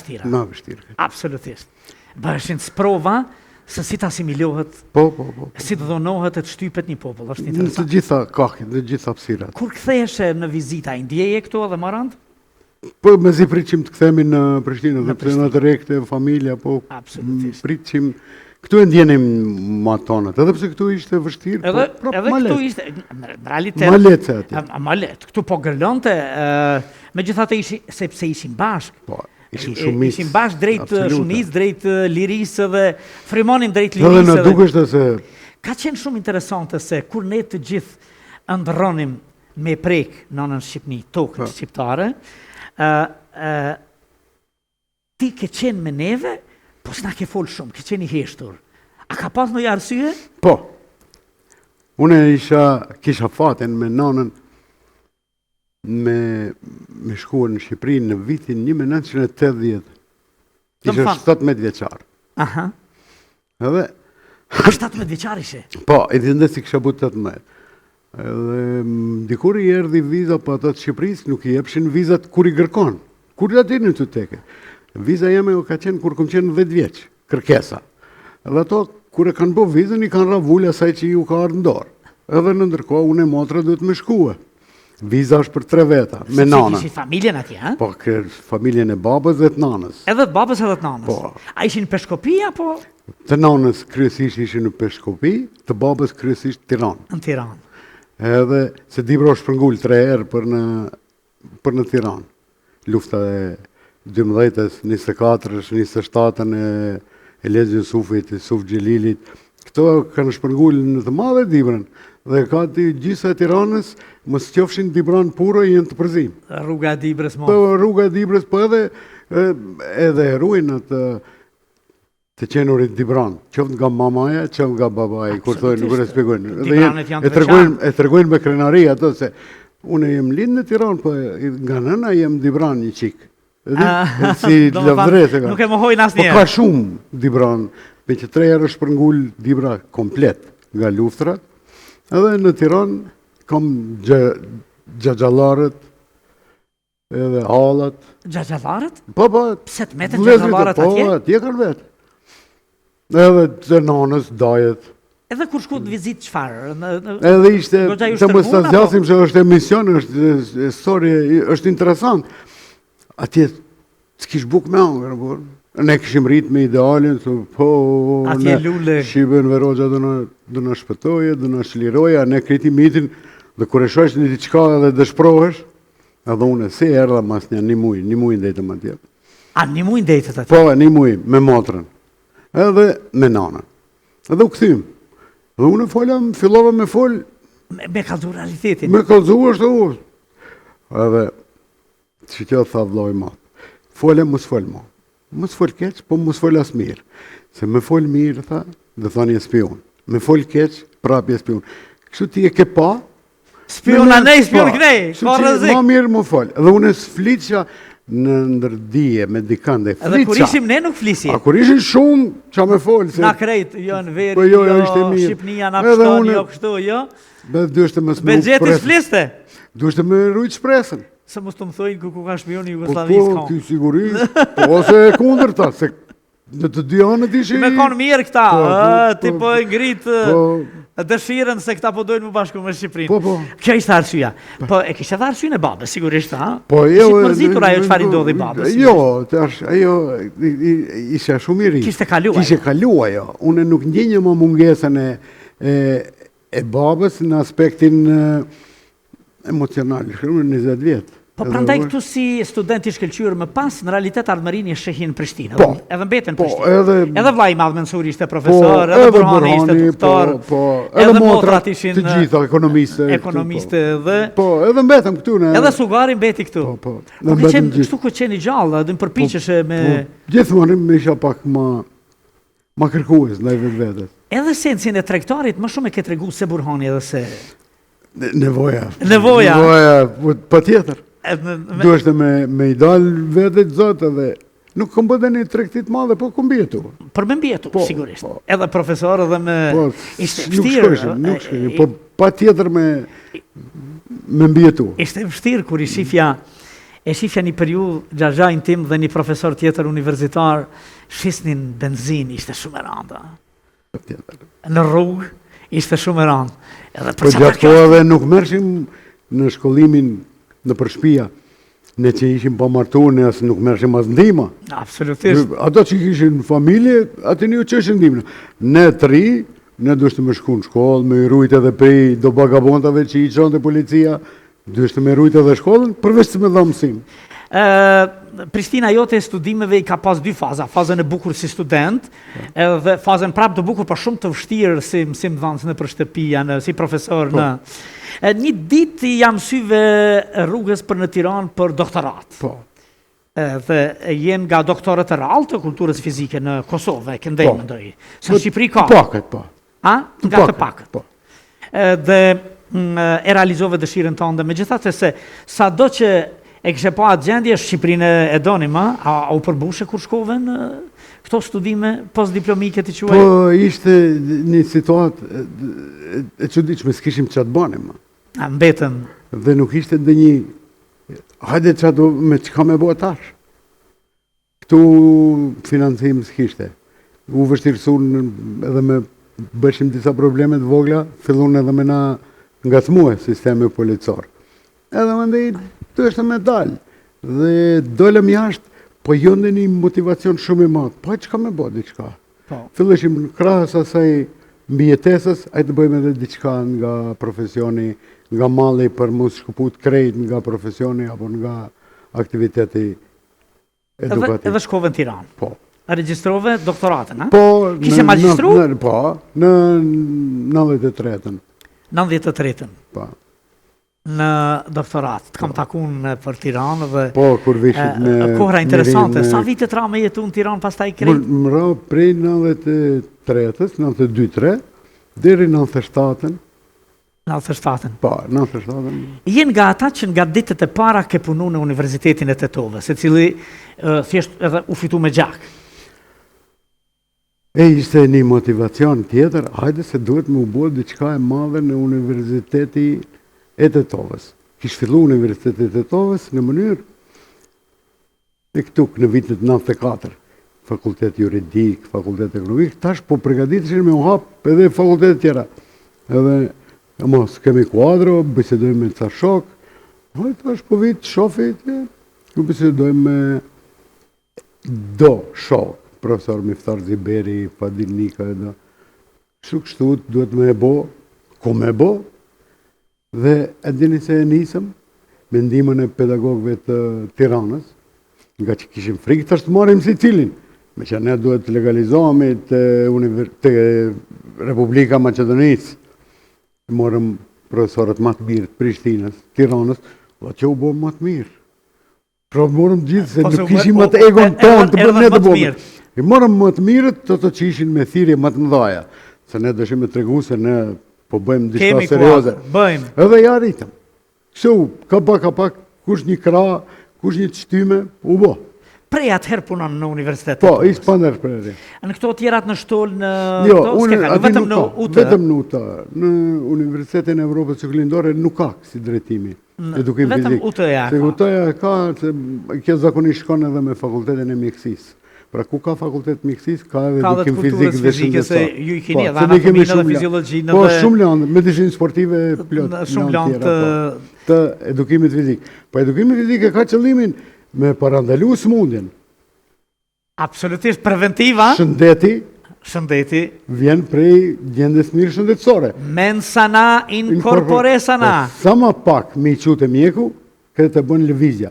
vështira. Ma vështira. Absolutisht. Bëheshin sprova se si të asimilohet, po, po, po, po. si të dhunohet e të shtypet një popull, është interesant. Në të gjitha kahjet, në të gjitha hapësirat. Kur ktheheshe në vizita, i ndjeje këto edhe më rëndë? Po, mezi pritshim të kthehemi në Prishtinë, dhe pse në të rekte, familja, po Absolutisht. pritshim, këtu e ndjenim ma tonët, edhe pse këtu ishte vështirë, po, edhe, po, edhe këtu ishte, në realitet, ma lehtë se atje. Ma lehtë, këtu po gërlonte, megjithatë ishi, sepse ishim bashkë. Po, ishim shumicë. Ishim bashkë drejt shumicë, drejt lirisë dhe frymonim drejt lirisë. Edhe na dukeshte se... Ka qenë shumë interesante se kur ne të gjithë ëndërronim me prek nënën Shqipni, tokën po. shqiptare, ë ë ti ke qenë me neve, po s'na ke fol shumë, ke qenë i heshtur. A ka pas ndonjë arsye? Po. Unë isha kisha fatin me nanën me me shkuar në Shqipëri në vitin 1980. Isha 17 vjeçar. Aha. Edhe 17 vjeçar ishe? Po, i dhe si kisha bu 18. Edhe dikur i erdhi viza po ato të Shqipërisë nuk i jepshin vizat kur i kërkon. Kur ja dini të teke. Viza jeme ka qenë kur kom qenë 10 vjeç, kërkesa. Edhe ato kur e kanë bo vizën i kanë ra vulë asaj që ju ka ardhë në dorë. Edhe në ndërkohë unë e motra duhet me shkue. Viza është për tre veta, me nanën. Kishit familjen atje, ha? Po, kë, familjen e babës dhe të nanës. Edhe të babës edhe të nanës? Po. A ishin në Peshkopi, apo? Të nanës kryesisht ishin në Peshkopi, të babës kryesisht Tiranë. Në Tiranë. Edhe, se Dibra u shpërngul tre herë për në, për në Tiranë. Lufta e 12-ës, 24-ës, 27-ën e Elez Jusufit, Jusuf Xhelilit, këto kanë shpërngul në të madhe Dibrën, dhe gati gjysa e Tiranës, mos qofshin Dibran puro, janë të përzim. Rruga e Dibrës, mo. Po, rruga e Dibrës, po edhe, edhe e ruajnë atë të qenurit Dibran, qoftë nga mamaja, qoftë nga babai, kur thonë, nuk e shpjegojnë. Dibranët janë të e tregojnë, e tregojnë me krenari ato se unë jem lind në Tiranë, po nga nëna jem Dibran një çik. Edhe ah, si lavdëresë ka. Nuk e mohojnë asnjëherë. Po ka shumë Dibran, me që tre herë është shpërngul Dibra komplet nga luftrat. Edhe në Tiranë kam xhaxhallarët, Edhe hallat. Xhaxhallarët? Po, po. Pse të metën xhaxhallarët po, atje? Po, atje kanë vetë. Edhe të nanës, dajet. Edhe kur shkuat në vizitë çfarë? Edhe ishte, të mos ta zgjasim se është emision, është story, është interesant. Atje s'kish bukë me hangër, po. Ne kishim rrit me idealin, se po, Atje lule. Shqipe Enver Hoxha do na, do na shpëtoje, do na çliroje, ne krejt mitin, dhe kur e shohësh një diçka edhe dëshprohesh, Edhe unë si erdha mas një një muj, një muj ndejtëm atje. A një muj ndejtët atje? Po, një muj, me motrën. Edhe me nanën. Edhe u kthym. Dhe unë fola, fillova me fol. Me, me kallzu realitetin. Me kallzu është u. Edhe, që kjo tha vllai i madh. Fole, mos fol mo. Mos fol keq, po mos fol as mirë. Se me fol mirë, tha, do thonë je spion. Me fol keq, prapë je spion. Kështu ti e ke pa, Spion anej, spion po, knej, ka rrezik. Ma mirë mos fol. Dhe unë s'flitsha në ndërdije me dikënd e flitsha. Edhe kur ishim ne nuk flisje. A kur ishin shumë, ça me fol se Na krejt, jo në veri, po, jo, jo, jo Shqipnia na pshton, jo kështu, jo. Be duheshte mos me Bexheti s'fliste. Duheshte me rujt shpresën. Se mos të më thojnë ku ku ka shpioni po, Jugosllavisë po, Po, sigurisht. Po ose e kundërta, se Në të dy anët ishin... Me konë mirë këta, po, po, ti po, po e ngrit po, dëshirën se këta po dojnë m'u bashku me Shqipërinë. Po, po. Kjo ishte arsyeja. Po, e kishe edhe arsyen e babës, sigurisht, ha? Po, jo... Ishit mërzitur ajo çfarë i ndodhi babës. Jo, tash, ajo isha shumë i ri. Kishte kalu ajo. Kishte kalu ajo. Unë nuk ndjenja më mungesën e, e, e babës në aspektin emocional, shumë 20 vjet. Po prandaj këtu si student i shkëlqyer më pas në realitet ardhmërinë e shihje në Prishtinë. Po, edhe mbete në po, Prishtinë. Edhe edhe vllai i madh Mensuri ishte profesor, po, edhe Burhani ishte po, doktor. Po, po, edhe, edhe motrat ishin të gjitha ekonomiste. Ekonomiste po. dhe Po, edhe mbetëm këtu në. Edhe Sugari mbeti këtu. Po, po. Po ke qenë kështu ku qenë i gjallë, edhe përpiqeshe po, me po, gjithmonë më isha pak më Ma kërkues ndaj vetvetes. Edhe sensin e tregtarit më shumë e ke tregu se Burhani edhe se... Nevoja. Nevoja. Nevoja, po, patjetër. Duheshte me, me i dalë vetit zot edhe nuk kom bërë një tregti të madhe, po kom mbijetu. Për me mbijetu, po, sigurisht. Po. Edhe profesor edhe me... Po, ishte vështirë. Nuk shkojshim, nuk shkojshim, po patjetër me, me mbijetu. Ishte vështirë kur i shifja... E shifja një periudhë xhaxhain tim dhe një profesor tjetër universitar shisnin benzinë, ishte shumë e rëndë. Në rrugë ishte shumë e rëndë. Edhe për po gjatë kohëve nuk merrshim në shkollimin nëpër shpia. Ne që ishim pa martu, ne as nuk merrshim as ndihma. Absolutisht. Ata që kishin familje, aty ju çojshin ndihmë. Ne të ri, ne duheshte me shku në shkollë, me i rujt edhe prej do vagabondave që i çonte policia, Duheshte me rujt edhe shkollën, përveç se me dhanë mësim. Prishtina jote e studimeve i ka pas dy faza, fazën e bukur si student, edhe fazën prapë të bukur, por shumë të vështirë si mësimdhënës nëpër shtëpia, në, si profesor po. në... E, një ditë ia mësyve rrugës për në Tiranë për doktorat. Po. Dhe je nga doktorët e rrallë të kulturës fizike në Kosovë, e këndej, po. mendoj. Se në po, Shqipëri ka. Të pakët, po. A? Nga të pakët. Po. Dhe mm, e realizove dëshirën tënde, megjithatë se sado që e kishe pa atë gjendje, Shqipërinë e donim, a? A, a u përbushe kur shkove në këto studime postdiplomike t'i quaj? Po, ishte një situatë e çuditshme, s'kishim ça të banim. A mbetëm? Dhe nuk ishte ndonjë Hajde ça do me çka me bo tash. Këtu financim s'kishte. U vështirësun edhe me bëshim disa probleme të vogla, fillun edhe me na ngacmue sistemi policor. Edhe mandej duheshte me dal. Dhe dolëm jashtë, po jo ndonjë motivacion shumë i madh. Po çka me bo diçka. Po. Filleshim në krahas asaj mbijetesës, hajde të bëjmë edhe diçka nga profesioni, nga malli për mos shkëput krejt nga profesioni apo nga aktiviteti edukativ. Edhe, edhe shkove në Tiranë. Po. A regjistrove doktoratën, a? Po. Kishe magjistru? Në, po, në 93-ën. 93-ën. Po. në doktorat. Të kam po. taku nëpër Tiranë dhe Po, kur vishit me kohra interesante. Me... Sa vite të ra me jetu në Tiranë pastaj krejt? Më ra prej 93-ës, 92-3, deri 97-ën. 97-ën. Po, 97-ën. Je nga ata që nga ditët e para ke punu në Universitetin e Tetovës, e cili thjesht edhe u fitu me gjak. E ishte një motivacion tjetër, hajde se duhet me u bo diçka e madhe në Universiteti e Tetovës. Kish fillu Universiteti e Tetovës në mënyrë e këtu në vitet 94, fakultet juridik, fakultet ekonomik, tash po përgatiteshin me u hap edhe fakultetet tjera. Edhe, ama, s'kemi kuadro, bisedojmë me ca shokë, hajde tash po vit, shofi, ju bisedojmë me Do shokë, profesor Miftar Ziberi, Fadil Nika e do. Kështu kështu duhet me e bo, ku me bo, dhe e dini se e nisëm, me ndihmën e pedagogëve të Tiranës, nga që kishim frikë tash të marrim secilin, me që ne duhet të legalizohemi te, te Republika Maqedonisë, morëm profesorët më të mirë të Prishtinës, Tiranës, dhe që u bo më të mirë. Pra morëm gjithë se po, nuk kishim atë egon tonë të bënë ne të bëmë. I morëm më të mirët, të të që ishin me thirrje më të mëdhaja. Se ne dëshim me tregu se ne po bëjmë diçka serioze. Bëjmë. Edhe ja arritëm. Kështu, ka pak, ka pak, kush një krah, kush një shtyme, u bo. Prej atëherë punon në universitet Po, i spander për edhe. Në këto tjerat në shtol në jo, këto, unë, vetëm në UT. Vetëm në UT. Në Universitetin e Evropës Juglindore nuk ka kësi drejtimi. Edukim fizik. Vetëm UT-ja ka. Se UT-ja ka, se kjo zakonisht shkon edhe me fakultetin e mjekësisë. Pra ku ka fakultet mjekësisë, ka edhe edukim fizik dhe shëndetësor. Se ju i keni po, edhe anatominë dhe fiziologjinë Po, shumë lëndë, medicinë sportive plot. Shumë lëndë të... Po, të edukimit fizik. Po edukimi fizik e ka qëllimin me parandalu sëmundjen. Absolutisht preventiva. Shëndeti. Shëndeti. Vjen prej gjendjes mirë shëndetësore. Mens sana in corpore sana. Po, sa ma pak me i çu te mjeku, këtë e bën lëvizja.